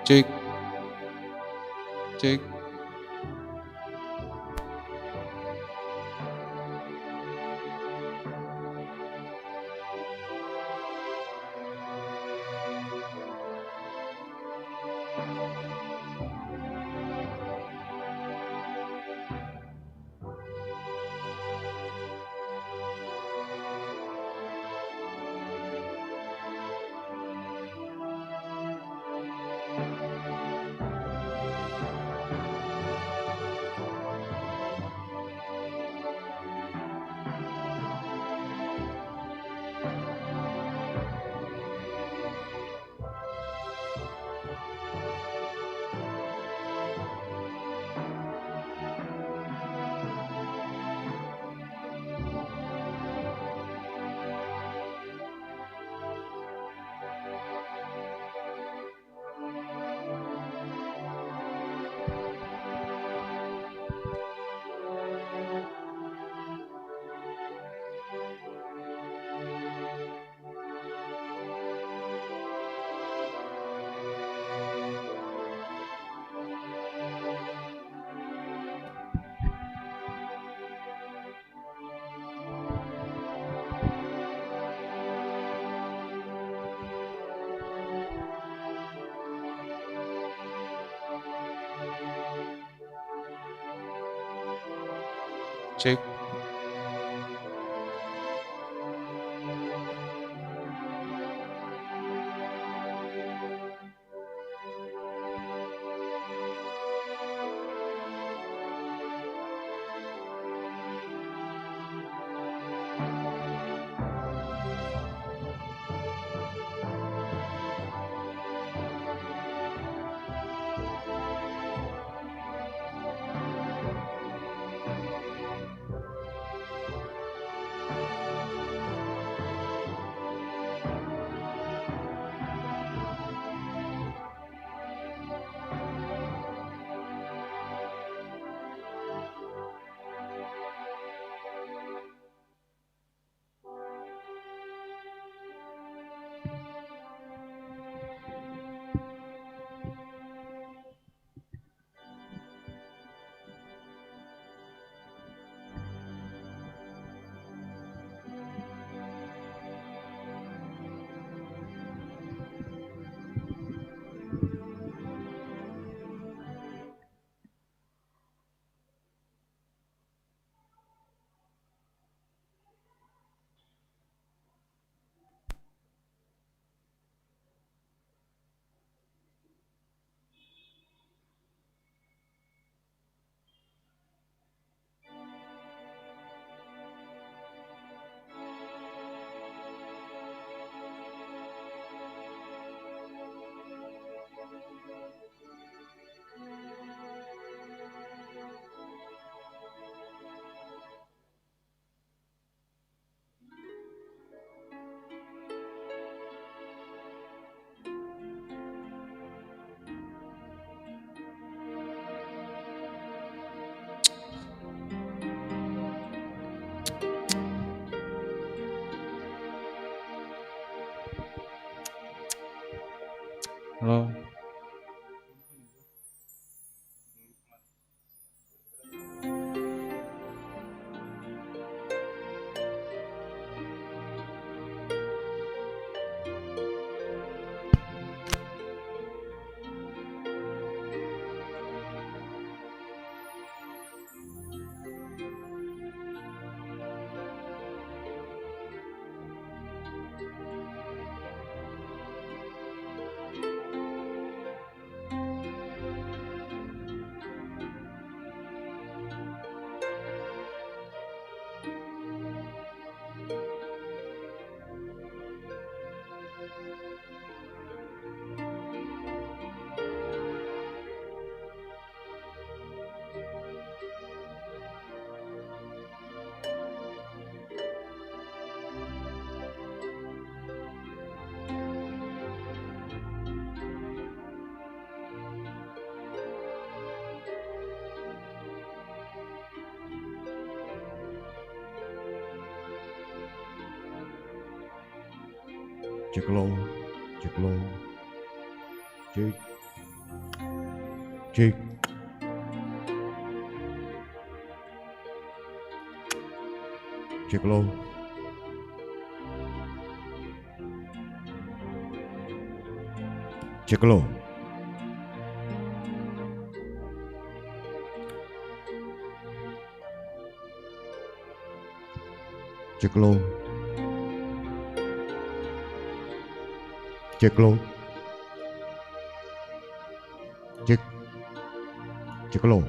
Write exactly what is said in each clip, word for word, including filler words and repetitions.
Cek. Cek. Cek. Halo. Cek, long, cek, long. Cek. Cek. Cek lo. Cek lo. Cek lo. Cek lo. Cek. Cek lo.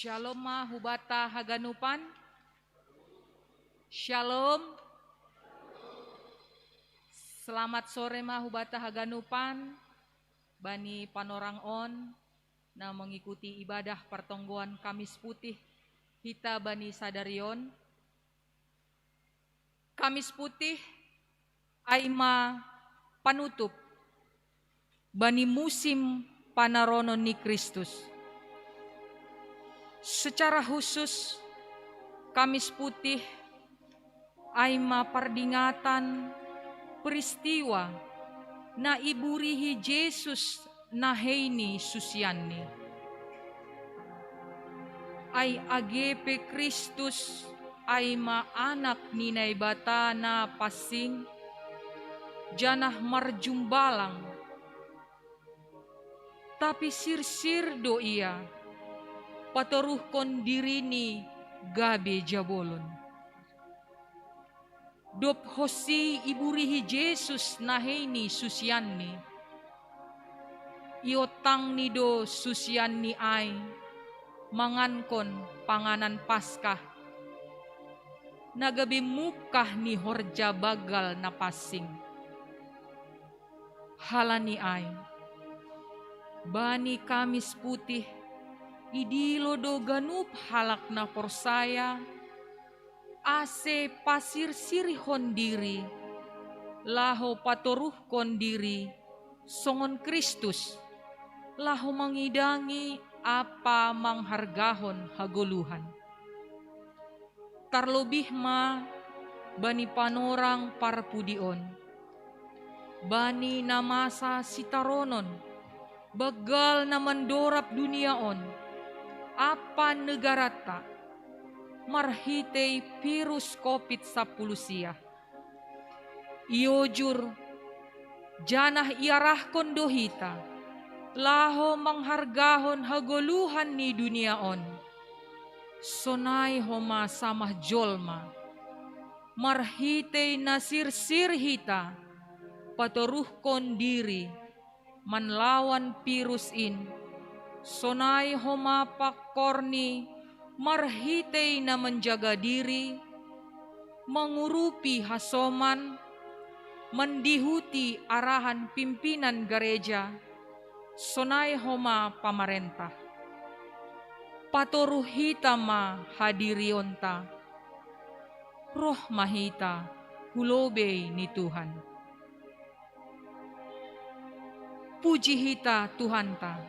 Shalom ma hubata haganupan. Shalom. Selamat sore ma hubata haganupan. Bani panorang on na mengikuti ibadah pertonggoan Kamis Putih hita bani sadarion. Kamis Putih ai ma panutup bani musim panaronon ni Kristus. Secara khusus, Kamis Putih ai ma pardingatan peristiwa na iburihi Jesus nahei ni susianni. Ai age pe Kristus ai ma Anak ni Naibata na pansing, janah marjumbalang. Tapi sirsir do Ia, patoruhkon diriNi gabe jabolon. Dob honsi iburihi Jesus nahei ni susianNi, iontangNi do susianNi ai mangankon panganan Paskah, na gabe mungkah ni horja banggal na pansing. Halani ai, bani Kamis Putih, idilo do ganup halak na porsaya, ase pasirsirhon diri, laho patoruhkon diri songon Kristus, laho mangidangi ampa manghargahon hagoluhan. Tarlobih ma bani panorang parpudi on, bani na masa sitaronon, banggal na mandorab dunia on, ampa negaranta, marhitei virus Covid sampulu sia. Iojur, janah iarahkon do hita, laho manghargahon hagoluhan ni dunia on. Sonai homa samah jolma, marhitei na sirsir hita, patoruhkon diri, manlawan virus in, sonai homa pangkorni marhitei na manjaga diri, mangurupi hasoman, mandihuti arahan pimpinan gareja, sonai homa pamarentah. Patoruh hita ma hadirionta, roh ma hita hu lobei ni Tuhan. Puji hita Tuhanta,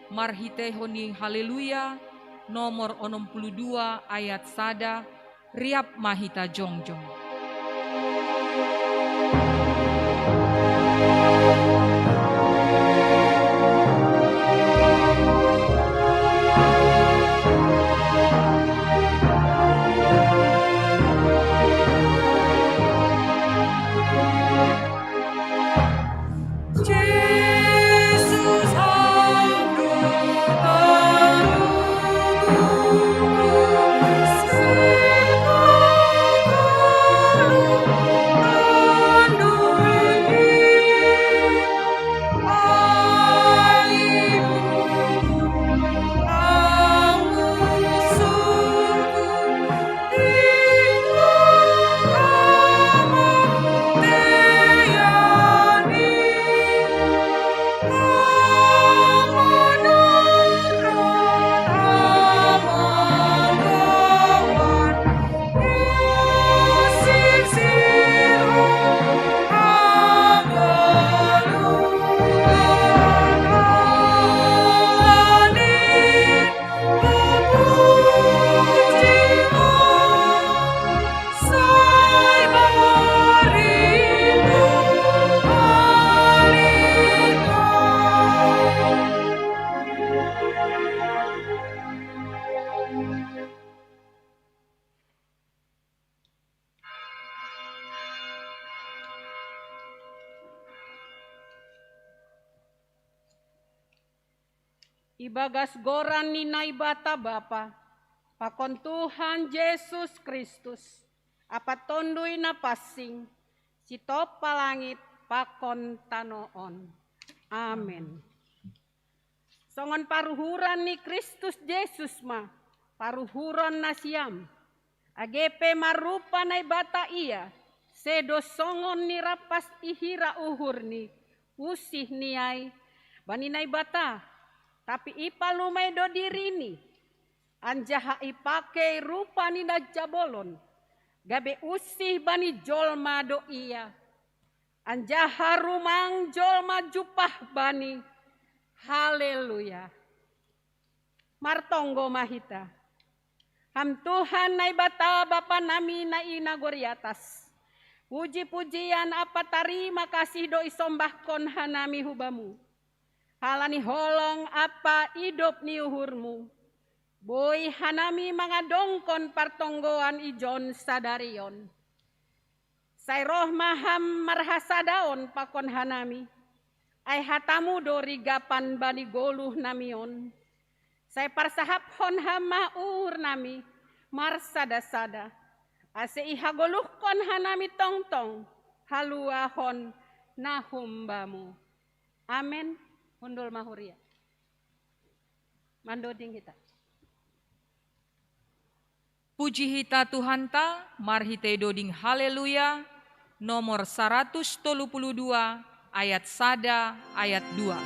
marhiteihon ni Haleluya nomor onom puluh dua ayat sada, riap ma hita jongjong. Ibagas goran ni Naibata Bapa, pakon Tuhan Jesus Kristus, ampa Tonduy Napansing, sitompa langit pakon tano on. Amen. Songon paruhuran ni Kristus Jesus ma, paruhuron nasiam, age pe marupa Naibata ia, sedo songon ni rapas ihira uhurni, usih ni ai bani Naibata, tapi ipalumai do dirini, anjaha ipakei rupa ni na jabolon, gabe usih bani jolma do ia, anjaha rumang jolma jumpah bani. Haleluya. Martonggo ma hita. Ham Tuhan Naibata Bapa nami na i nagori atas, puji-pujian ampa tarima kasih do isombahkon hanami hu Bamu. Halani holong ampa idop ni uhurMu, boi hanami mangadongkon partonggoan ijon sadari on. Sai roh ma Ham marhasadaon pakon hanami, ai hataMu do rigapan bani goluh nami on. Sai parsahaphon Ham ma uhur nami marsada-sada, ase ihagoluhkon hanami tongtong haluahon na humbaMu. Amen. Hundul ma huria. Mandoding hita. Puji hita Tuhanta marhitei doding Haleluya, nomor saratus tolu puluh dua, ayat sada, ayat dua.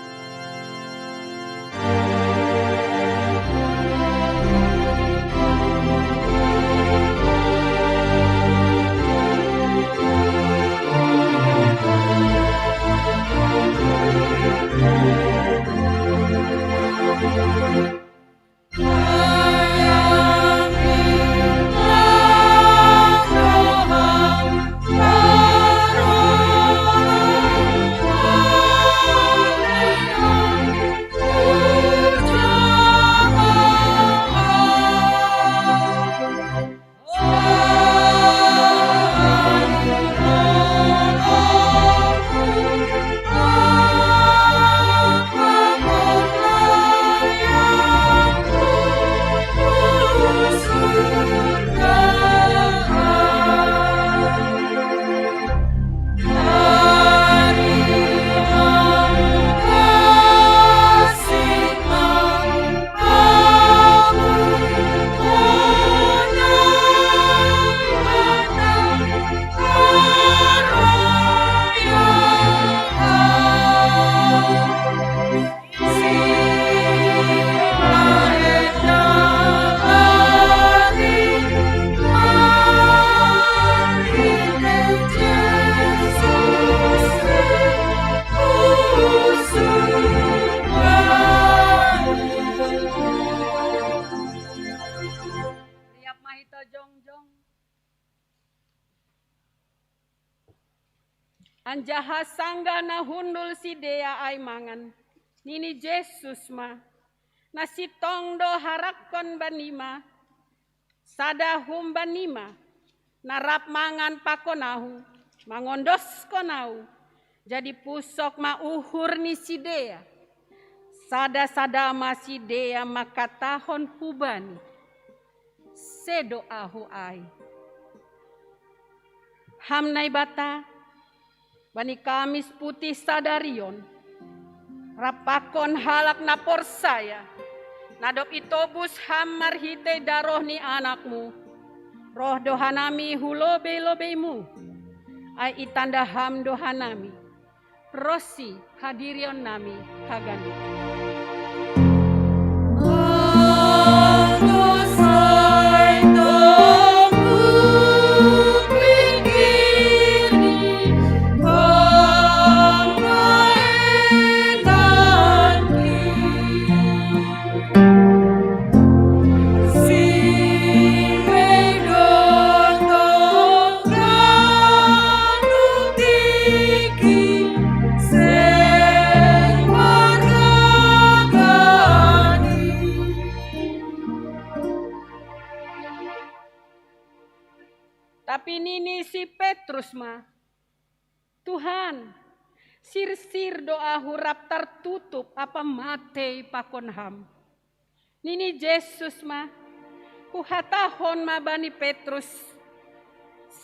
Anjaha sanggah na hundul sidea ai mangan, nini Jesus ma: Na sintong do harangkon banima, sada humbanima, na rap mangan pakon ahu, mangondoskon ahu. Jadi pusok ma uhur ni sidea, sada-sada ma sidea mangkatahon hu Bani: Sedo ahu ai. Ham Naibata, bani Kamis Putih sadari on, rap pakon halak na porsaya, na dob itobus Ham marhitei daroh ni AnakMu, roh do hanami hu lobei-lobeiMu, ai itanda Ham do hanami ronsi hadirionnami haganup. Tapi nini si Petrus ma: Tuhan, sirsir do ahu rap tartutup ampa matei pakon Ham. Nini Jesus ma: Huhatahon ma bani Petrus,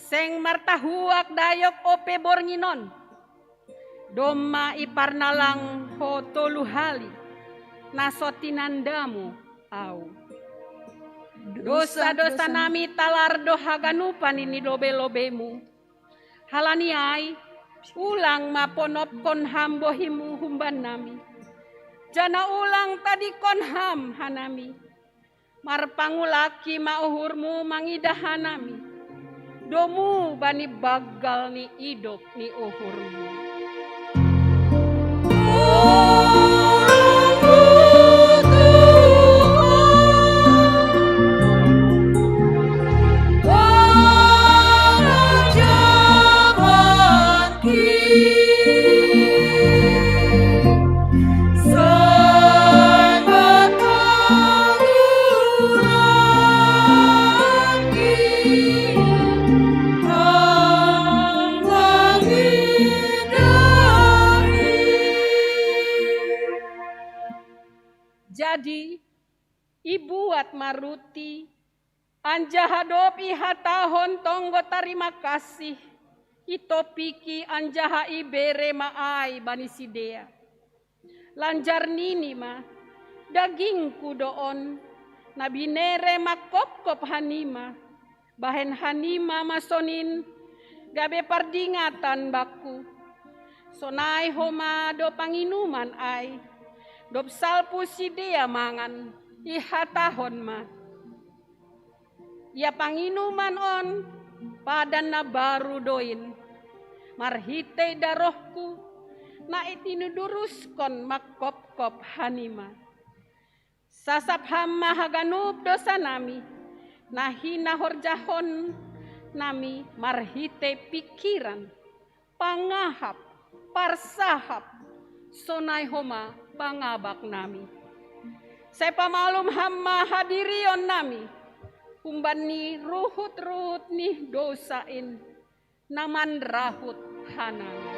seng martahuak dayok ope borngin on, domma iparnalang Ho tolu hali, na so tinandamu Ahu. Dosa-dosa nami talar do haganupan ni lobe-lobemu. Halani ai, ulang ma ponopkon ham bohimu humban nami. Janah ulang tadingkon ham hanami. Marpangulaki ma uhurmu mangidah hanami. Domu bani banggal ni idop ni uhurmu. Jadi, ibuat ma ruti, anjaha dob ihatahon tonggo tarima kasih, itopiki anjaha ibere ma ai bani sidea. Lanjar nini ma, dagingku do on, na binere mangkopkop hanima, bahen hanima ma sonin, gabe pardingatan bakku. Sonai homa do panginuman ai, dob salpu sidea mangan, ihatahon ma. Ia panginuman on padan na baru do in, marhitei darohku, na itinuduruskon mangkopkop hanima. Sasap ham ma haganup dosa nami, na hinahorjahon nami marhitei pingkiran, pangahap, parsahap, sonai homa pangabak nami. Sai pamalum ham ma hadirion nami, humban ni ruhut-ruhut ni dosa in, na manrahut hanami.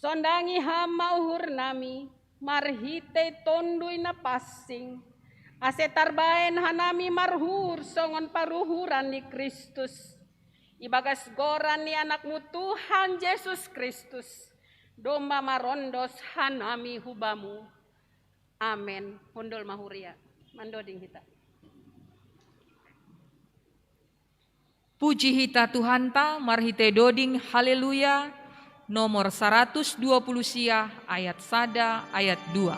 Sondangi ham ma uhur nami, marhitei Tonduy Napansing, ase tarbahen hanami maruhur songon paruhuran ni Kristus, ibagas goran ni Anakmu Tuhan Jesus Kristus, domma marondos hanami hu Bamu. Amen. Hundul ma huria. Mandoding hita. Puji hita Tuhanta marhitei doding Haleluya, nomor saratus dua puluh sia, ayat sada, ayat dua.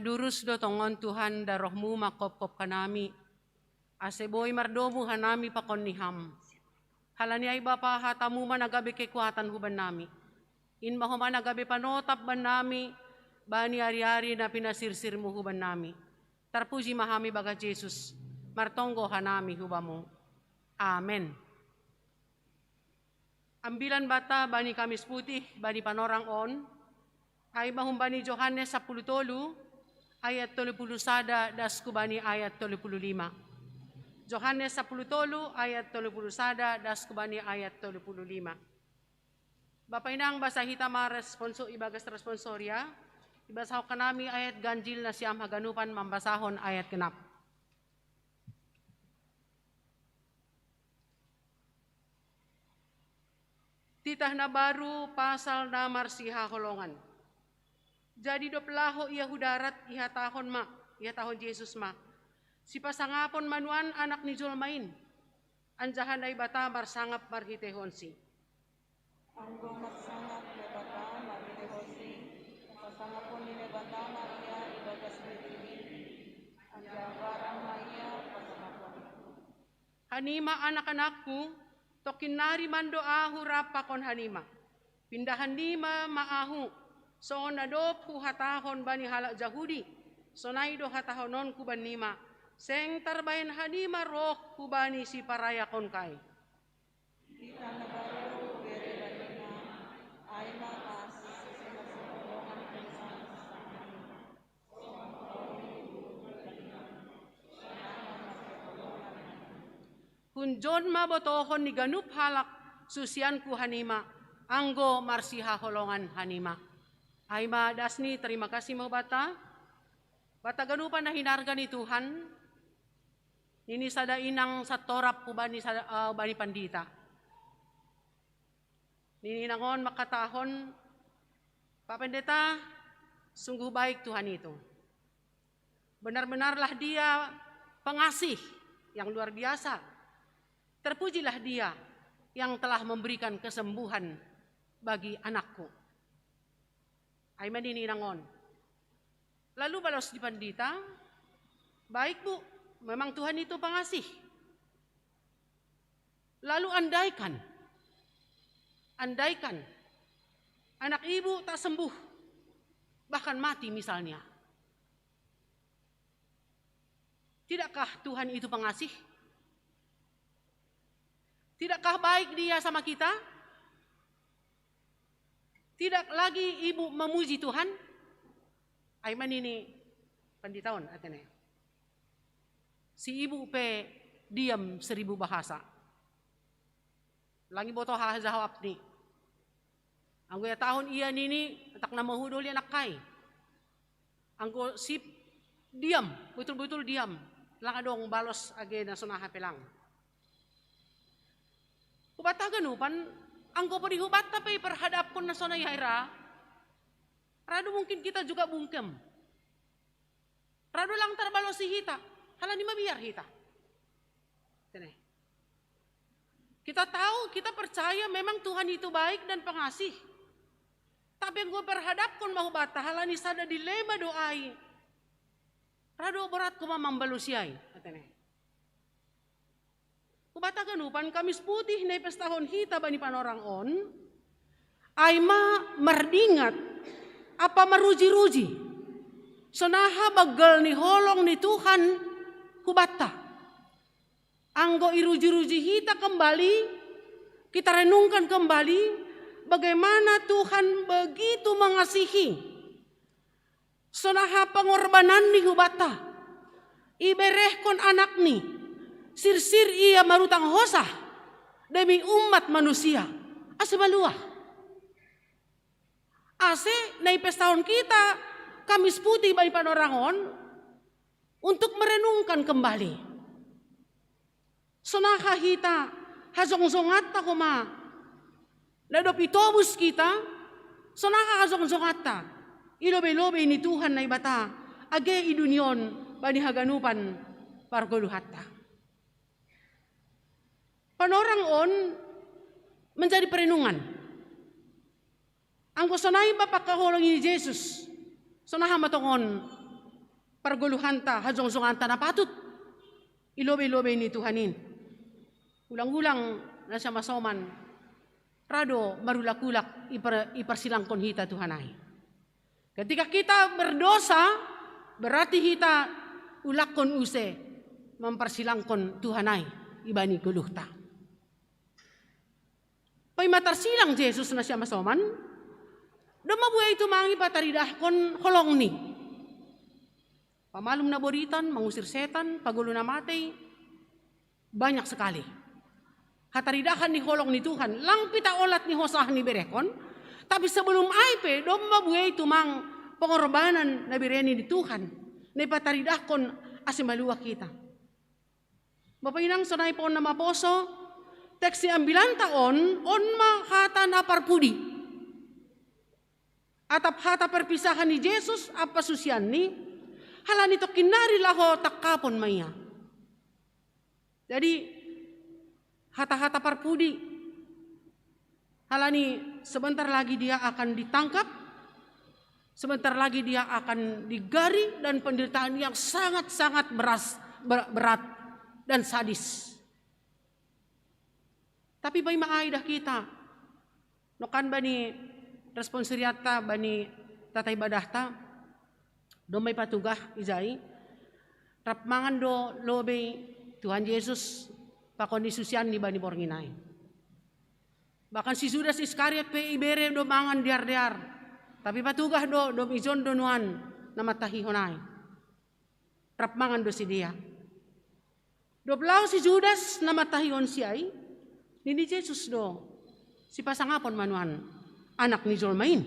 Durus do tongon Tuhan, da rohmu mangkopkop hanami, ase boi mardomu hanami pakon ni ham. Halani ai Bapa, hatamu ma na gabe kekuatan hubannami. In ma homa na gabe panotap bannami bani ari-ari na pinasirsirmu hubannami. Tarpuji ma ham ibagas Jesus, martonggo hanami hubamu. Amen. Ambilan Bata bani Kamis Putih bani panorang on, ai ma humbani Johannes sapuluh tolu ayat tolu puluh sada das kubani ayat tolu puluh lima. Johannes sapuluh tolu ayat tolu puluh sada das kubani ayat tolu puluh lima. Bapa inang, basa hita ma responso ibagas responsoria, ibasahon hanami ayat ganjil na siam haganupan mambasahon ayat genap. Titah na baru pasal na marsihaholongan. Jadi dob laho ia hu darat ihatahon ma, ihatahon Jesus ma, sipasangapon ma nuan Anak ni jolma in, anjaha Naibata marsangap marhiteihonsi. Anggo marsangap Naibata marhiteihonsi, pasangapon ni Naibata ma ia ibagas diriNi, anjaha barang ma ia pasangapon. Hanima anak-anakku, tongkin nari mando ahu rap pakon hanima. Pindahan nima ma ahu, songon na dob huhatahon bani halak Jahudi, sonai do hatahononku bannima, seng tarbahen hanima roh hubani siparayakonku ai. Titah na baru hubere bannima, ai ma asi sihaholongan. Hunjon ma botohon ni ganup halak susianku hanima, anggo marsihaholongan hanima. Ai ma dasni, terima kasih ma hubata. Bata ganupan na hinarga ni Tuhan, nini sada inang santorap hubani sada, eh, hubani pandita. Nini inang on mangkatahon, Pak Pendeta, sungguh baik Tuhan itu. Benar-benarlah Dia pengasih yang luar biasa. Terpujilah Dia yang telah memberikan kesembuhan bagi anakku. Ai ma nini inang on. Lalu balos ni pandita, "Baik, Bu, memang Tuhan itu pengasih." Lalu andaikan, andaikan anak ibu tak sembuh, bahkan mati misalnya. Tidakkah Tuhan itu pengasih? Tidakkah baik Dia sama kita? Tidak lagi ibu memuji Tuhan? Ai ma nini pandita on, atene. Si ibu pe diam seribu bahasa. Lang iboto aha jawabni. Anggo ihatahon ia nini, ndang na mahudoli anakku ai. Anggo sip diam, betul-betul diam. Lang adong balos age na sonaha pe lang. Hubanta haganupan, anggo pe di hubanta pe iperhadapkon na sonai ai ra, ra do mungkin kita juga bungkem. Ra do lang tarbalosi hita, halani mabiar hita. Tene. Kita tahu, kita percaya memang Tuhan itu baik dan pengasih. Tapi anggo iperhadapkon ma hubanta, halani sada dilema do ai, ra do borat homa mambalosi ai, atene. Hubanta haganupan, Kamis Putih na ipestahon hita bani panorang on, ai ma mardingat ampa maruji-ruji sonaha banggal ni holong ni Tuhan hubanta. Anggo iruji-ruji hita kembali, kita renungkan kembali bagaimana Tuhan begitu mengasihi. Sonaha pengorbananNi hubanta, iberehkon anakNi, sirsir Ia marutang hosa demi umat manusia, ase maluah. Ase na ipestahon hita Kamis Putih bani panorang on untuk merenungkan kembali. Sonaha hita hajongjonganta homa, na dob itobus hita, sonaha hajongjonganta i lobei-lobei ni Tuhan Naibata, age i dunia on bani haganupan pargoluhanta. Panorang on menjadi perenungan. Anggo sonai ma pangkaholongi ni Jesus, sonaha ma tongon pargoluhanta, hajongjonganta na patut i lobei-lobei ni Tuhan in. Ulang-ulang na siamasoman, ra do marulak-ulak i par-, i parsilangkon hita Tuhan ai. Ketika kita berdosa, berarti hita ulakkon use mamparsilangkon Tuhan ai ibani goluhta. Paima tarsilang Jesus na siamasoman, domma buei tumang i pataridahkon holongni. Pamalum na boritan, mangusir setan, pagolu na matei, banyak sekali hataridahan ni holong ni Tuhan, lang pita olat ni hosah ni iberehon. Tapi sebelum ai pe, domma buei tumang pengorbanan na ibereni ni Tuhan, na ipataridahkon ase maluah hita. Bapa inang, sonai pe on na maposo, teks ni ambilanta on, on ma hata na parpudi. Atap hata perpisahan ni Jesus ampa susianni, halani tongkin nari laho tangkapon ma ia. Jadi, hata-hata parpudi, halani sebentar lagi dia akan ditangkap, sebentar lagi dia akan digari, dan penderitaan yang sangat-sangat beras-, ber-, berat dan sadis. Tapi paima ai dah hita, nongkan bani responsoriatta, bani tata ibadahta, domma ipatugah ijai, rap mangan do lobei Tuhan Jesus pakon ni susianni bani borngin ai. Bahkan si Judas Iskariot pe ibere do mangan dear-dear. Tapi patugah do, dom ijon do nuan na matahihon ai. Rap mangan do sidea. Dob laho si Judas na matahihonsi ai, nini Jesus do: Sipasangapon ma nuan Anak ni jolma in.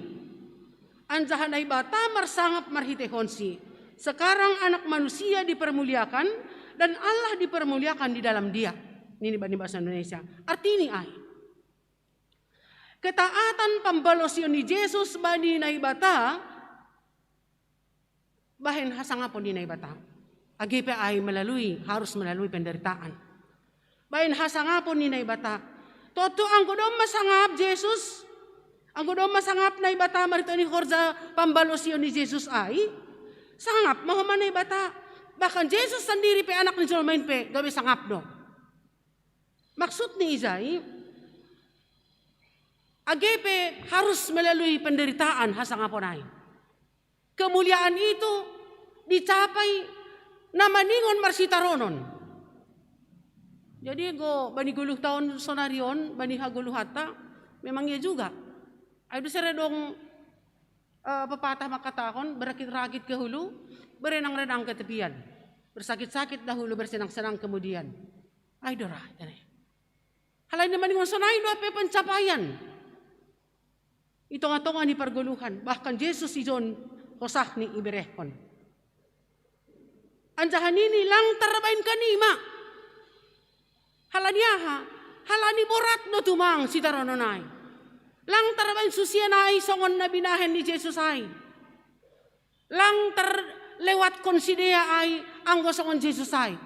Anjaha Naibata marsangap marhiteihonsi. Sekarang Anak Manusia dipermuliakan dan Allah dipermuliakan di dalam Dia, nini bani bahasa Indonesia. Artini ai, ketaatan pambalosion ni Jesus bani Naibata bahen hasangapon ni Naibata. Age pe ai melalui, harus melalui penderitaan. Bahen hasangapon ni Naibata. Tontu anggo domma sangap Jesus, anggo domma sangap Naibata marhite ni horja pambalosion ni Jesus ai, sangap ma homa Naibata. Bahkan Jesus sandiri pe, Anak ni jolma in pe, gabe sangap do. Maksudni ijai, age pe harus melalui penderitaan hasangapon ai. Kemuliaan itu dicapai na maningon marsitaronon. Jadi, anggo bani goluhta on sonari on, bani hagoluhanta, memang ia juga. Ai do sere dong, eh, pepatah mangkatahon, berakit-rakit ke hulu, berenang-renang ke tepian. Bersakit-sakit dahulu, bersenang-senang kemudian. Ai do ra, tene. Halani na maningon sonai do hape pencapaian i tonga-tonga ni pargoluhan, bahkan Jesus ijon hosahni iberehon. Anjaha nini, lang tarbahen kanima. Halani aha? Halani borat do tumang sitaronon ai. Lang tarbahen susian ai songon na binahen ni Jesus ai. Lang tarlewatkon sidea ai anggo songon Jesus ai.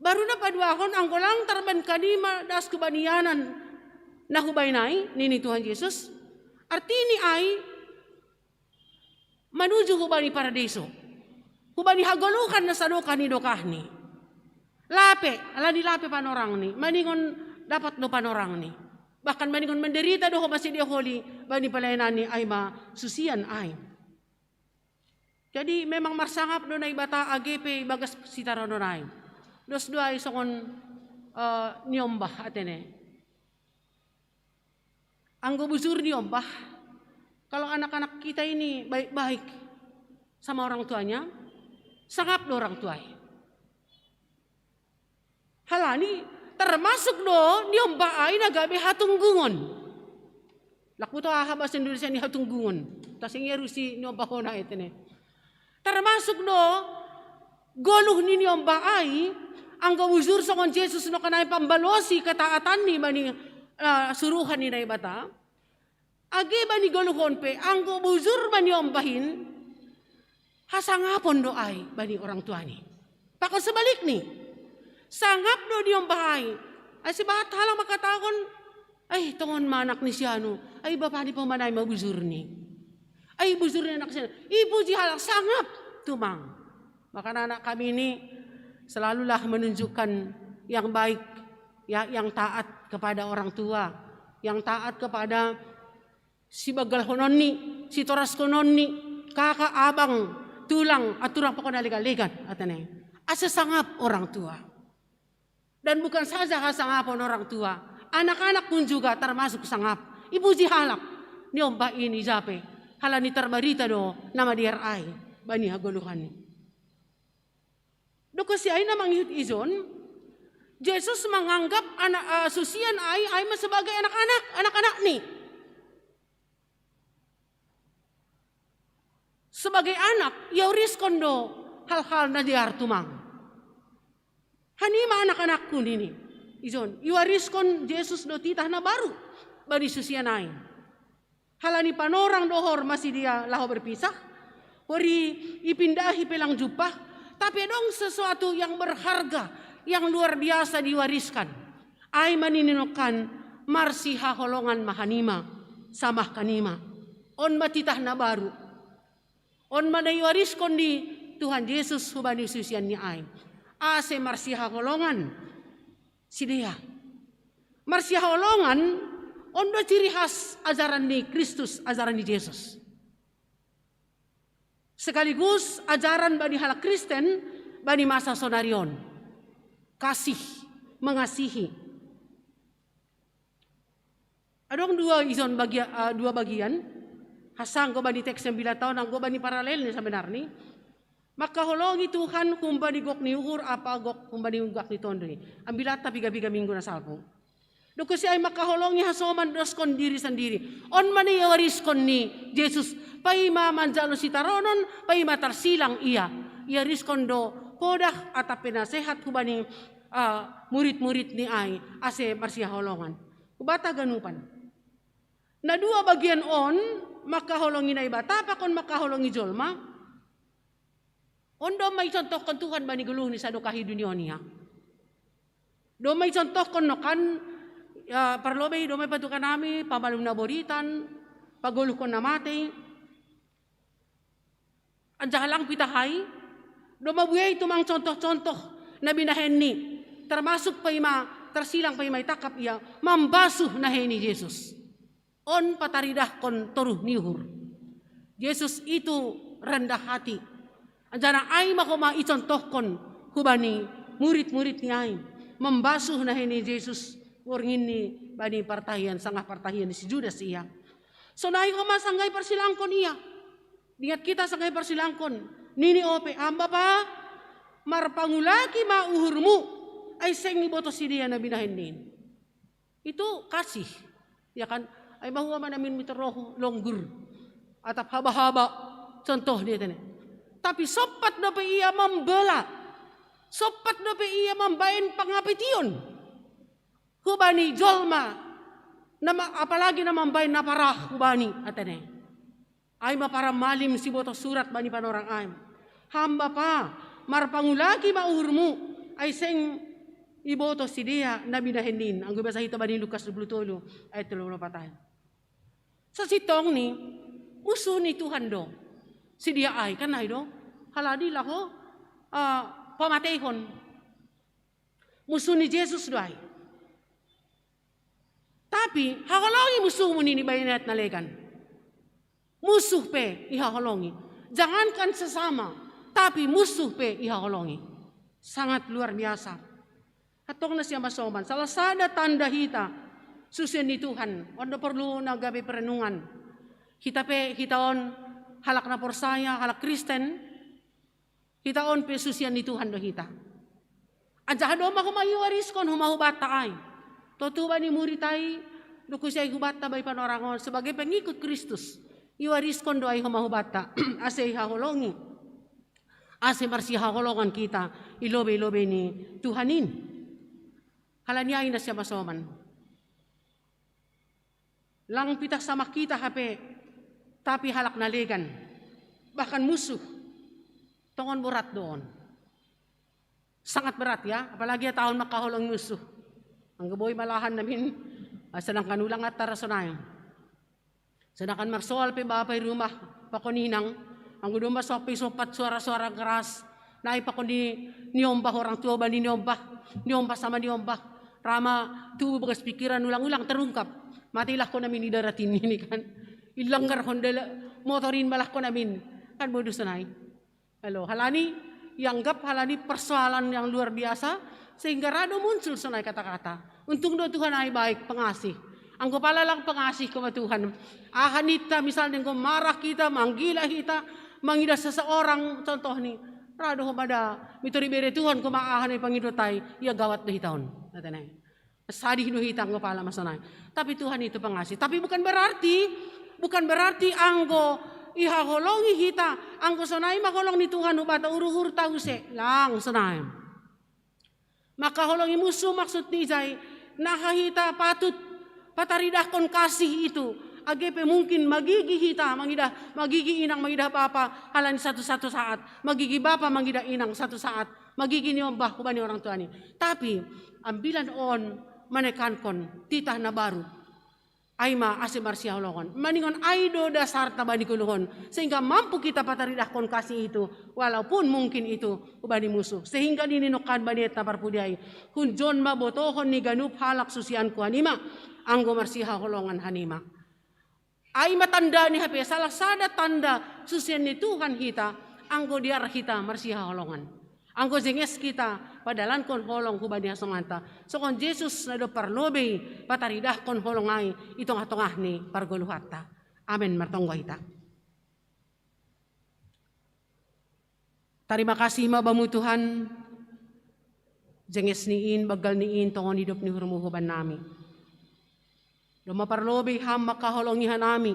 Baru na paduahon, anggo lang tarbahen kanima dasku bani ianan na hubahen ai, nini Tuhan Jesus, artini ai manuju hubani paradiso, hubani hagoluhan na sadokah ni dokahni. Lape, alani lape panorangni, maningon dapat do panorangni. Bahkan maningon menderita do homa sidea holi bani pelayananni, ai ma susian ai. Jadi memang marsangap do Naibata age pe ibagas sitaronon ai. Dos do ai songon, eh, niombah atene. Anggo bujur niombah, kalau anak-anak kita ini baik-baik sama orang tuanya, sangap do orang tua i. Halani termasuk do niombah ai na gabe hatunggungon. Lak boto aha bahasa Indonesia ni hatunggungon. Tasing ia rusi niombah hona, etene. Termasuk do goluh ni niombah ai, anggo bujur songon Jesus nongkan ai pambalosi ketaatanni bani, eh, suruhan ni Naibata. Age bani goluh on pe, anggo bujur ma niombah in, hasangapon do ai bani orang tuani. Pakon sebalikni, sangap do niombah ai. Ai sebahat halak mangkatahon, ai tongon ma anak ni si anu, ai bapani pe manai ma bujurni. Ai bujurni anak ni si anu. Ipuji halak, sangap tumang. Maka anak kami ini selalulah menunjukkan yang baik, ya, yang taat kepada orang tua, yang taat kepada si bagal hononni, si toras hononni, kakak, abang, tulang, aturang pokona legan-legan, atene. Ase sangap orang tua. Dan bukan saja hasangapon orang tua, anak-anak pun juga termasuk sangap. Ipuji halak ni omba ini jape, halani tarbarita do na madear ai bani hagoluhan. Dokon si ai na mangihut ijon, Jesus menganggap anak, eh, susian ai, ai ma sebagai anak-anak, anak-anak ni. Sebagai anak, ia uriskon do hal-hal na dear tumang. Hanima anak-anakku nini. Ijon, iwariskon Jesus do titah na baru bani susian ai. Halani panorang dohor masi dia laho berpisah, wari ipindahi pelang jumpah, tapi adong sesuatu yang berharga, yang luar biasa diwariskan. Ai ma nini nongkan, marsihaholongan ma hanima, samah hanima. On ma titah na baru. On ma na iwariskon ni Tuhan Jesus hubani susian ni ai. Ase marsihaholongan sidea. Marsihaholongan on do ciri khas ajaran ni Kristus, ajaran ni Jesus. Sekaligus ajaran bani halak Kristen bani masa sonari on. Kasih, mengasihi. Adong dua ijon bagia, eh, dua bagian. Hasanggo bani teks yang bilataon, anggo bani paralel ni sebenarni. Mangkaholongi Tuhan humbani gok ni uhur, apa gok humbani gok ni tonduy. Ambilatta piga-piga minggu na salpu. Dokon si ai mangkaholongi hasoman doskon diri sandiri. On ma na iwariskon ni Jesus, paima manjalo sitaronon, paima tarsilang ia. Iwariskon do podah atap penasehat hubani, ah, murid-murid ni ai, ase marsihaholongan. Hubata ganupan. Na dua bagian on, mangkaholongi Naibata pakon mangkaholongi jolma. On do ma icontohkon Tuhan bani goluh ni sadokah i dunia on ia. Do ma icontohkon nongkan, ya, parlobei do ma ipatuka nami, pamalum na boritan, pagoluhkon na matei. Anjaha lang pitahai, do ma buei tumang contoh-contoh na binahenni, termasuk paima tarsilang paima itangkap ia, mambasuh na hei ni Jesus. On pataridahkon toruh ni uhur. Jesus itu rendah hati. Anjaha ai ma homa icontohkon hubani murid-murid ni ai. Mambasuh na hei ni Jesus borngin ni bani partahian, sangah partahian ni si Judas ia. Sonai homa sanggai parsilangkon ia. Ingat hita sanggai parsilangkon. Nini ope, hamba pa, marpangulaki ma uhurmu, ai seng iboto sidea na binahennin. Itu kasih, ya kan? Ai bahua ma namin miterrohu longgur. Atap haba-haba, contoh dia tene. Tapi sompat dope ia mambela. Sompat dope ia mambaen pangapetion. Hubani jolma, nama, apalagi na mambaen na parah hubani, atene. Ai ma paramalim siboto surat bani panorang ai. Hamba pa, marpangulaki ma uhurmu, ai seng iboto sidea na binahennin. Anggo ibasa hita bani Lukas dua puluh tolu ayat tolu puluh empat ai. Sasintongni, musuh ni Tuhan do sidea ai, kan ai do. Halani laho, ah, pamateihon. Musuh ni Jesus do ai. Tapi haholongi musuhmu nini baen ayat na legan. Musuh pe ihaholongi. Jangankan sesama, tapi musuh pe ihaholongi. Sangat luar biasa. Antong na sian pasoman, salah sada tanda hita susian ni Tuhan. On do porlu na gabe perenungan. Hita pe, hita on halak na porsaya, halak Kristen. Hita on pe susian ni Tuhan do hita. Anjaha do ma homa iwariskon homa hubanta ai. Totu bani murid ai, dokon si ai hubanta bani panorang on sebagai pengikut Kristus. Iwariskon do ai homa hubanta. Ase ihaholongi. Ase marsihaholongan hita i lobei-lobei ni Tuhan in. Halani ai na sian pasoman. Lang pitah samah hita hape, tapi halak na legan, bahkan musuh, tongon borat do on. Sangat berat ya, apalagi ia taon mangkaholongi musuh. Anggo boi malahan namin, ah, sedangkan ulang atar sonai. Sedangkan marsoal pe bapa i rumah, pakon inang, anggo domma sompe sompat suara-suara keras, Nai pakon ni, niombah orang tua bani niombah, niombah sama niombah. Rama tubuh bagas pikiran ulang-ulang terungkap. Matilah kon amin idarat ini kan. Ilanggar Honda motorin malah kon amin. Kan bodoh sonai. Halo, halani ianggap halani persoalan yang luar biasa sehingga rado muncul sonai kata-kata. Untung do Tuhan ai baik pengasih. Anggo pala lang pengasih koma Tuhan. Aha ninta misalnya anggo marah kita, manggila hita, mangidah seseorang contoh ni. Rado homa da mitori bere Tuhan koma aha ni pangidotai ia gawat do hita on. Sadih do hita anggo pala masonai. Tapi Tuhan itu pengasih. Tapi bukan berarti bukan berarti anggo ihaholongi hita anggo sonai ma holong ni Tuhan hubata uruhur tahu se lang sonai. Maka holongi musuh maksud ni jai naha hita patut pataridahkon kasih itu. Age pe mungkin magigi hita mangidah magigi inang mangidah bapa halani satu-satu saat magigi bapa mangidah inang satu saat magigi niombah hubani orang tuani. Tapi ambilan on manekankon titah na baru. Ai ma ase marsihaholongan. Maningon ai do dasarta bani goluhon. Sehingga mampu kita pataridahkon kasih itu. Walaupun mungkin itu hubani musuh. Sehingga nini nongkan bani eta parpudiai. Hunjon ma botohon ni ganup halak susianku hanima. Anggo marsihaholongan hanima. Ai ma tanda ni hape salah sada tanda susian ni Tuhan hita. Anggo diar hita marsihaholongan. Anggo jenges kita padalankon holong hubani hasonganta. Songon Jesus na dob parlobei pataridahkon holong ai i tongah-tongah ni pargoluhanta. Amen. Martonggo hita. Tarima kasih ma bamu Tuhan. Jenges ni in, banggal ni in, tongon idop ni hurmu huban nami. Doma parlobei ham mangkaholongi hanami.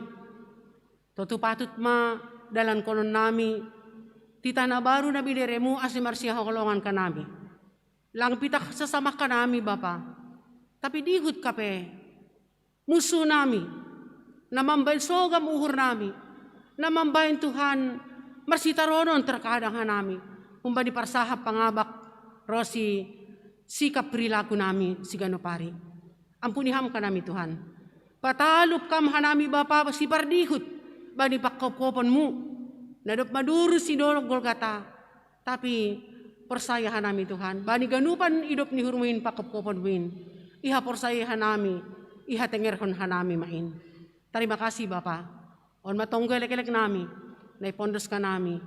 Totu patut ma dalankonon nami titah na baru na bideremu ase marsihaholongan kanami. Lang pitah sasamah kanami Bapa. Tapi dihut kape musuh nami na mambaen sogam uhur nami na mambaen Tuhan marsitaronon terkadang hanami humbani parsahap pangabak rosi sikap perilaku nami siganup ari. Ampuni ham kanami Tuhan. Patalup kam hanami Bapa sipardihut bani pangkopkoponmu na dob maduru sidolok Golgata. Tapi porsaya hanami Tuhan bani ganupan idop ni hurmu in pangkopkoponmu in. Iha porsaya hanami iha tengerhon hanami ma in. Tarima kasih Bapa. On ma tonggo elekelek nami na ipondos kanami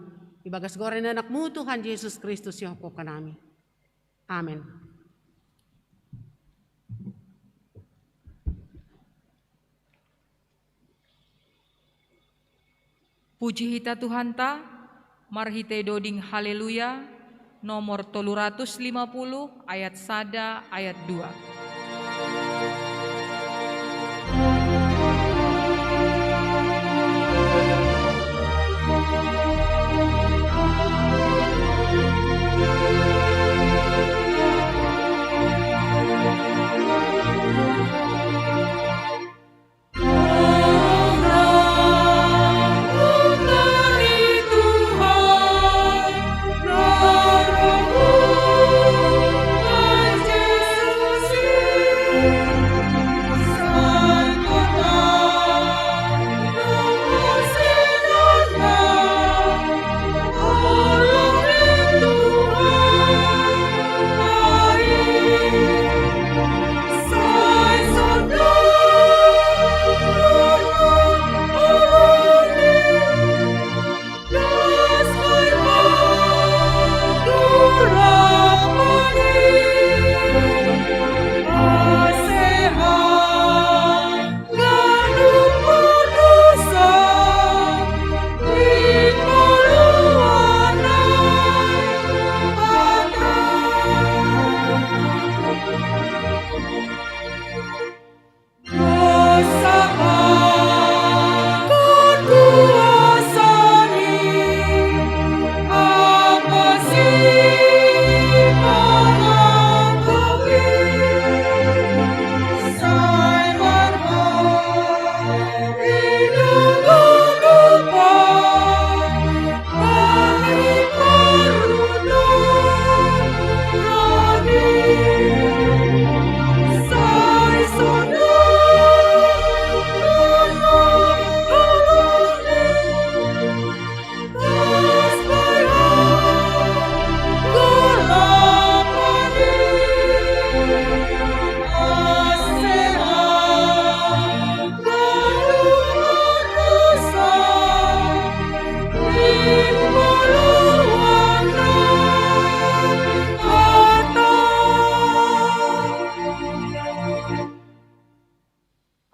ibagas goran ni anakmu Tuhan Jesus Kristus ihophop kanami. Amen. Puji hita Tuhanta marhitei doding Haleluya nomor tolu ratus lima puluh ayat sada ayat dua.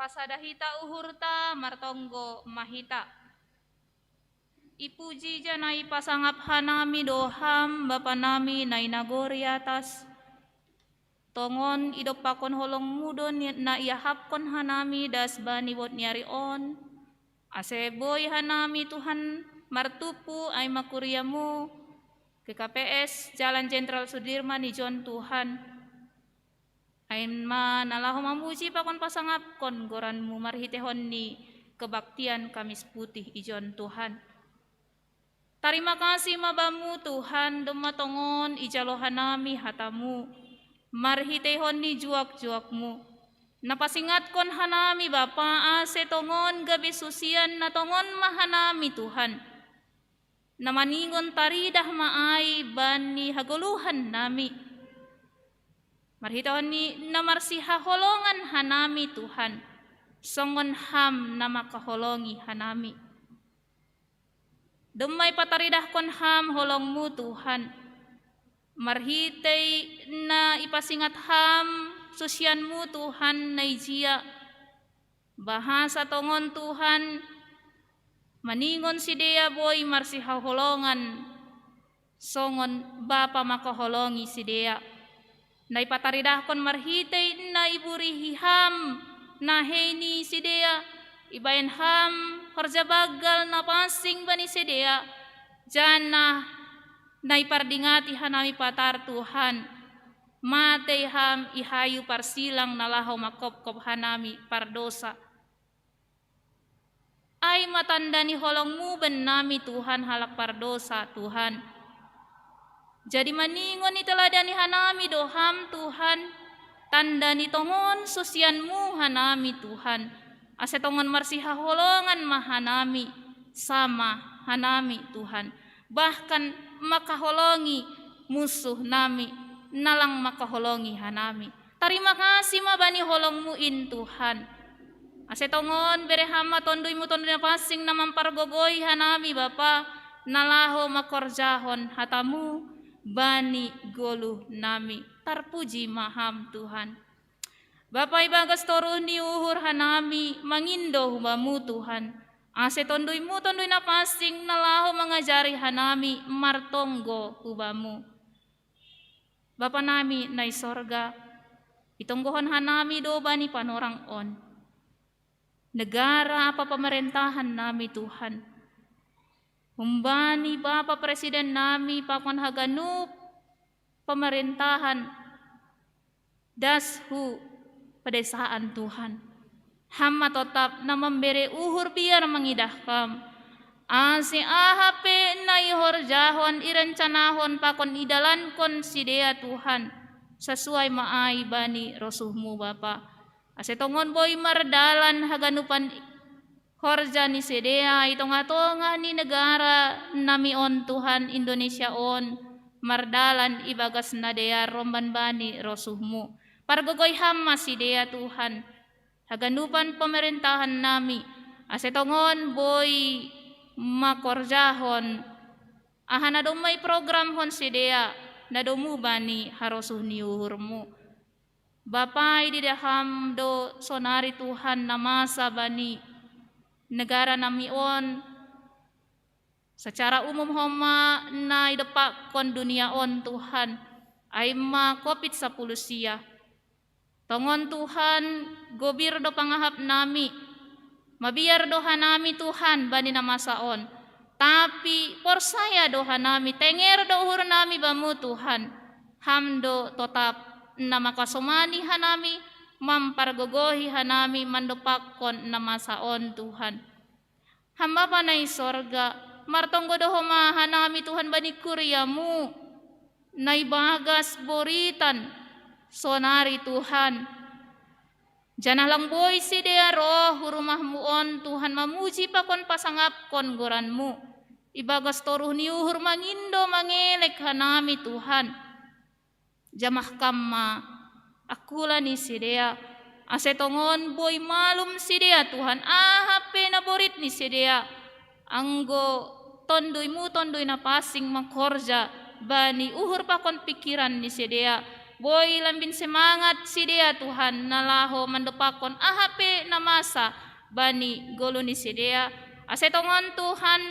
Sada hita uhurta martonggo mahita. Ipuji ja na ipasangap hanami do Ham, Bapa nami na i nagori atas. Tongon idompakkon holongmu do na iahapkon hanami das bani wot ni ari on. Ase boi hanami Tuhan martumpu ai ma kuriamu, K K P S Jalan Jenderal Sudirman ijon Tuhan. Ai ma na laho mamuji pakon pasangapkon goranmu marhitehon ni kebaktian Kamis Putih ijon Tuhan. Tarima kasih ma Bamu Tuhan, domma tongon ijalo hanami hatamu marhitehon ni juak-juakmu. Na pasingatkon hanami Bapa, ase tongon gabe susian na tongon ma hanami Tuhan. Na maningon taridah ma ai bani hagoluhan nami. Marhitehon ni na marsihaholongan hanami Tuhan, songon Ham na mangkaholongi hanami. Domma ipataridahkon Ham holongmu Tuhan, marhitei na ipasingat Ham susianmu Tuhan na ijia. Bahasa tongon Tuhan, maningon sidea boi marsihaholongan, songon Bapa mangkaholongi sidea. Na ipataridahkon marhitei na iburihi Ham nahei ni sidea, ibaen Ham horja banggal na pansing bani sidea, janah na ipardingati hanami patar Tuhan, matei Ham i hayu parsilang na laho mangkopkop hanami pardosa. Ai ma tanda ni holongmu bennami Tuhan halak pardosa Tuhan. Jadi maningon iteladani hanami do Ham Tuhan, tanda ni tongon susianmu hanami Tuhan, ase tongon marsihaholongan ma hanami sama hanami Tuhan, bahkan mangkaholongi munsuh nami na lang mangkaholongi hanami. Tarima kasih ma bani holongmu in Tuhan. Ase tongon bere Ham ma tonduymu Tonduy Napansing na mampargogoi hanami Bapa, na laho mangkorjahon hatamu bani goluh nami. Tarpuji ma Ham Tuhan. Bapa, ibagas toruh ni uhur hanami mangindo hu Bamu Tuhan, ase tonduymu Tonduy Napansing na laho mangajari hanami martonggo hu Bamu. Bapa nami na i sorga, itonggohon hanami do bani panorang on negara ampa pamarentahan nami Tuhan. Humbani Bapa Presiden nami pakon haganup pamarentahan das hu pedesaan Tuhan. Ham ma totap na mambere uhur biar mangidah Ham. Ase aha pe na ihorjahon, irencanahon pakon idalankon sidea Tuhan, sasuai ma ai bani rosuhmu Bapa. Ase tongon boi mardalan haganupan horja ni sidea i tongah-tongah ni negara nami on Tuhan Indonesia on, mardalan ibagas na dear romban bani rosuhmu. Pargogoi Ham ma sidea Tuhan, haganupan pamarentahan nami, ase tongon boi mangkorjahon aha na domma iprogramhon sidea na domu bani harosuh ni uhurmu. Bapa, ididah Ham do sonari Tuhan na masa bani negara nami on, secara umum homa na idompakkon dunia on Tuhan, ai ma covid sapuluh sia. Tongon Tuhan, gobir do pangahap nami, mabiar do hanami Tuhan bani na masa on, tapi porsaya do hanami, tenger do uhur nami Bamu Tuhan. Ham do totap na mangkasomani hanami, mampargogohi hanami mandompakkon na masa on Tuhan. Ham Bapa na i sorga, martonggo do homa hanami Tuhan bani kuriamu na ibagas boritan sonari Tuhan. Janah lang boi sidea roh hu rumahmu on Tuhan mamuji pakon pasangapkon goranmu. Ibagas toruh ni uhur mangindo mangelek hanami Tuhan. Jamah Kam ma angkula ni sidea, ase tongon boi malum sidea Tuhan, aha pe na borit ni sidea, anggo tonduymu Tonduy Napansing mangkorja bani uhur pakon pingkiran ni sidea, Boi lambin semangat sidea Tuhan, na laho mandopakkon aha pe na masa bani golu ni sidea. Ase tongon Tuhan,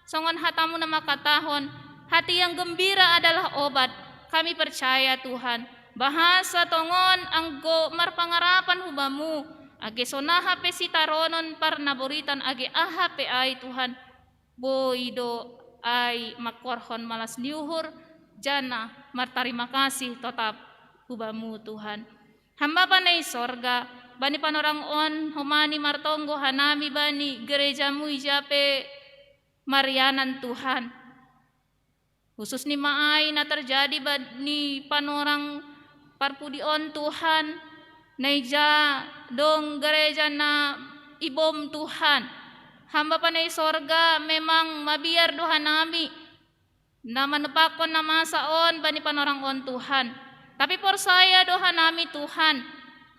songon hatamu na mangkatahon, hati yang gembira adalah obat. Kami percaya Tuhan, bahasa tongon anggo marpangarapan hu Bamu, age sonaha pe sitaronon parnaboritan age aha pe ai Tuhan, boi do ai mangkorhon malas ni uhur, janah martarima kasih totap hu Bamu Tuhan. Ham Bapa na i sorga, bani panorang on homani martonggo hanami bani gerejamu ija pe marianan Tuhan. Khusus ni ma ai na terjadi bani panorang parpudi on Tuhan, na ija dong gereja na ibom Tuhan. Ham Bapa na i sorga, memang mabiar do hanami na manepakkon na masa on bani panorang on Tuhan. Tapi porsaya do hanami Tuhan,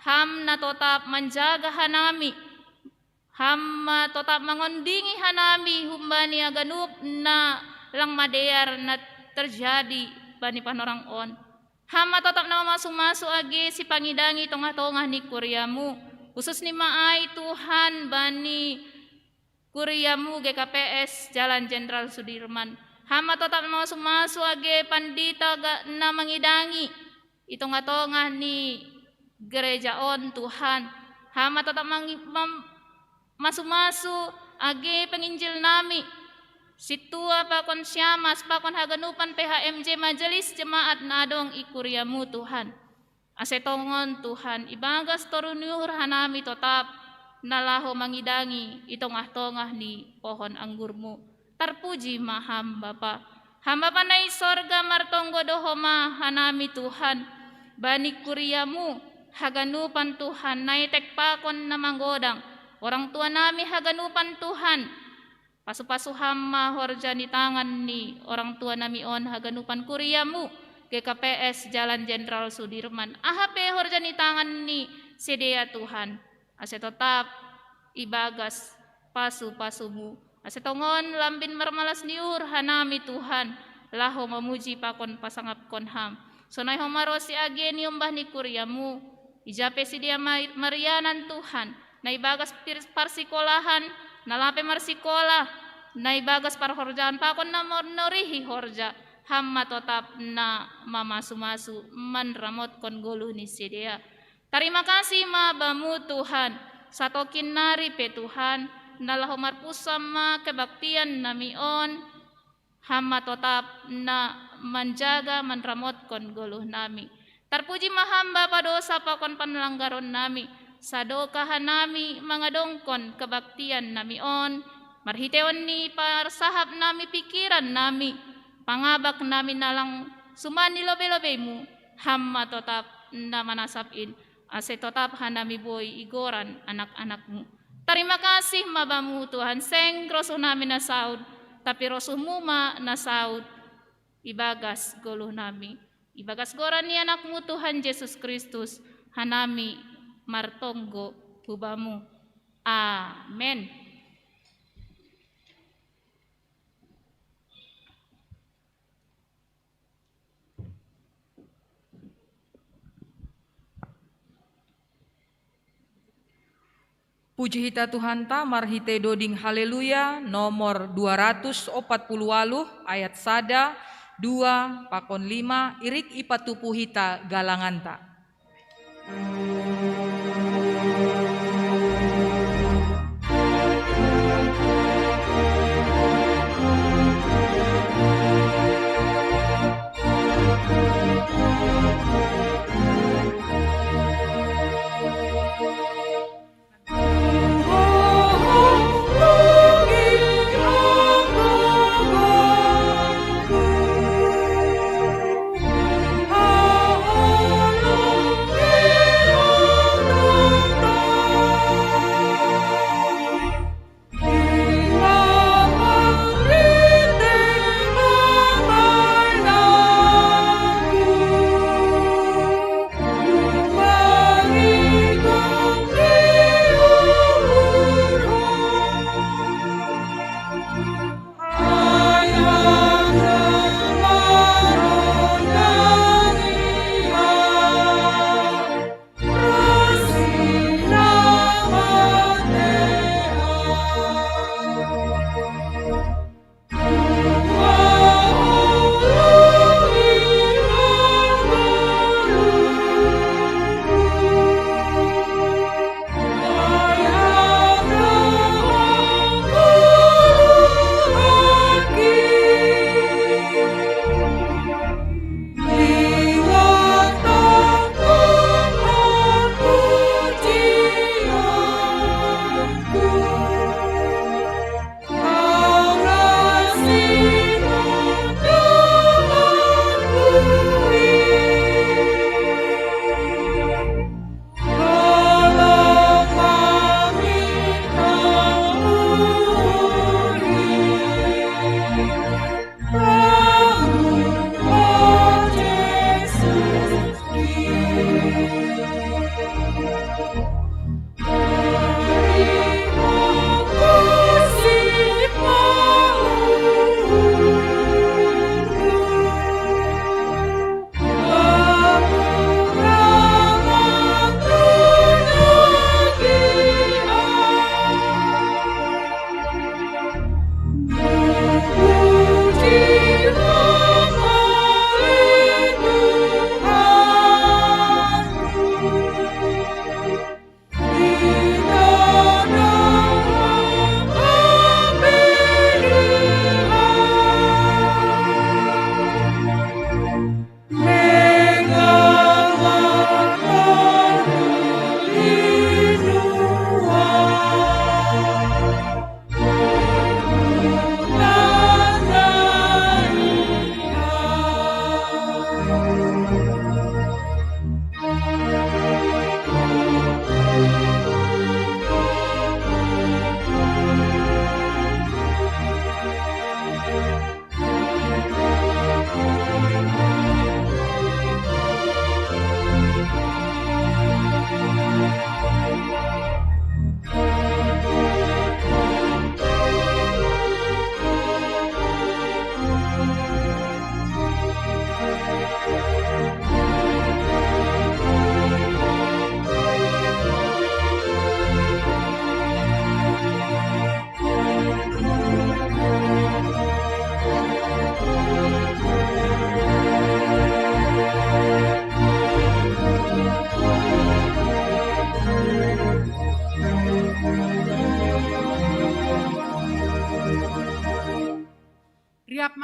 Ham na totap manjaga hanami. Ham ma totap mangondingi hanami humbani haganup na lang madear na terjadi bani panorang on. Ham ma totap na mamasu-masu age sipangidangi tongah-tongah ni kuriamu. Khusus ni ma ai Tuhan bani kuriamu G K P S Jalan Jenderal Sudirman. Ham ma totap na mamasu-masu age pandita ga-, na mangidangi i tongah-tongah ni gereja on Tuhan. Ham ma totap mangi-, mam-, masu-masu age penginjil nami, sintua pakon siamas pakon haganupan P H M J majelis jemaat na adong i kuriamu Tuhan. Ase tongon Tuhan, ibagas toru ni uhur hanami totap na laho mangidangi i tongah-tongah ni pohon anggurmu. Tarpuji ma Ham Bapa. Ham Bapa na i sorga, martonggo do homa hanami Tuhan bani kuriamu haganupan Tuhan, na etek pakon na manggodang, orang tua nami haganupan Tuhan. Pasu-pasu Ham ma horja ni tangan ni orang tua nami on haganupan kuriamu G K P S Jalan Jenderal Sudirman. Aha pe horja ni tangan ni sidea Tuhan, ase totap ibagas pasu-pasumu. Ase tongon lambin marmalas ni uhur hanami Tuhan, laho mamuji pakon pasangapkon Ham. Sonai homa ro si age niombah ni kuriamu, ija pe sidea ma-, marianan Tuhan, na ibagas pir-, parsikolahan, na lape marsikola, na ibagas parhorjaan pakon na monorihi horja, Ham ma totap na mamasu-masu manramotkon goluh ni sidea. Tarima kasih ma Bamu Tuhan, satongkin nari pe Tuhan, na laho marpunsa ma kebaktian nami on, Ham ma totap na manjaga manramotkon goluh nami. Tarpuji ma Ham Bapa dosa pakon panlanggaron nami, sadokah hanami mangadongkon kebaktian nami on, marhiteion ni parsahap nami pingkiran nami, pangabak nami na lang suman ni lobe-lobeimu, Ham ma totap na manasap in, ase totap hanami boi igoran anak-anakmu. Tarima kasih ma Bamu Tuhan, seng rosuh nami na saud, tapi rosuhmu ma na saud ibagas goluh nami. Ibagas goran ni anakmu Tuhan Jesus Kristus, hanami martonggo hu Bamu. Amen. Puji hita Tuhanta marhitei doding Haleluya nomor dua ratus opat puluh waluh ayat sada, dua, pakon lima, irik ipatupu hita galanganta.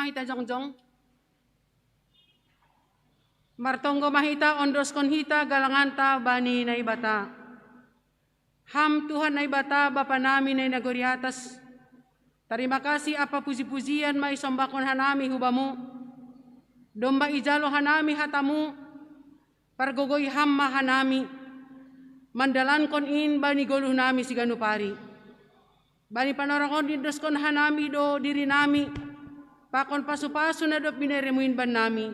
Hita jongjong. Martonggo ma hita, ondoskon hita galanganta bani Naibata. Ham Tuhan Naibata, Bapa nami na i nagori atas, tarima kasih ampa puji-pujian ma isombahkon hanami hu Bamu, domma ijalo hanami hataMu, pargogoi Ham ma hanami mandalankon in bani goluh nami siganup ari. Bani panorang on iendoskon hanami do diri nami, pakon pasu-pasu na dob binereMu in bannami,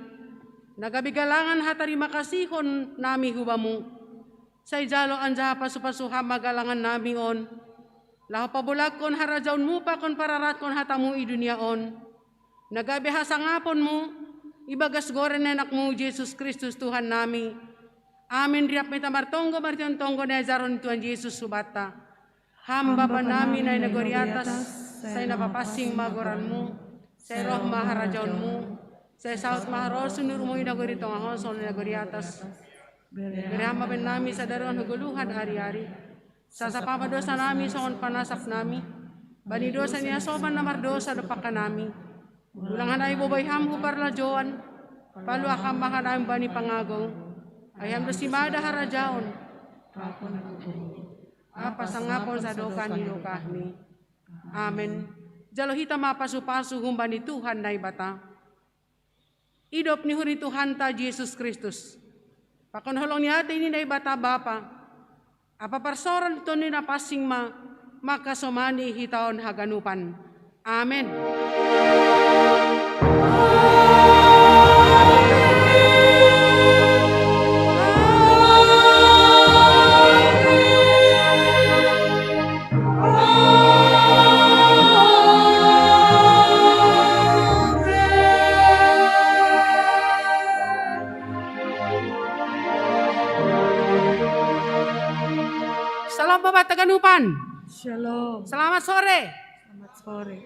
na gabe galangan hatarima kasihon nami hu Bamu. Sai jalo anjaha pasu-pasu Ham ma galangan nami on, laho pabolangkon harajaonMu pakon pararatkon hataMu i dunia on, na gabe hasangaponMu, ibagas goran ni AnakMu Jesus Kristus Tuhan nami. Amin. Riap ma hita martonggo marhitean tonggo ni ajaran ni Tuhan Jesus hubanta. Ham Bapa nami na i nagori atas, sai na papansing ma goranMu, sai roh ma harajaonMu, sai saut ma harosuh ni uhurMu i nagori tonga on songon na i nagori atas. Bere Ham ma bannami sadari on hagoluhan ari-ari. Sasap Ham ma dosa nami songon panasap nami bani dosa ni hasoman na mardosa dompak hanami. Unang hanami bobai Ham hu parlajouan, palua Ham ma hanami bani pangago, ai Ham do simada harajaon, pakon, ampa hasangapon sadokah ni dokahmi. Amen. Jalo hita ma pasu-pasu humbani Tuhan Naibata. Idop ni uhur ni Tuhanta Jesus Kristus, pakon holong ni atei ni Naibata Bapa, ampa parsaoran ni Tondi Napansing ma mangkasomani hita on haganupan. Amen. Salam Bapak Taganupan. Shalom. Selamat sore. Selamat sore.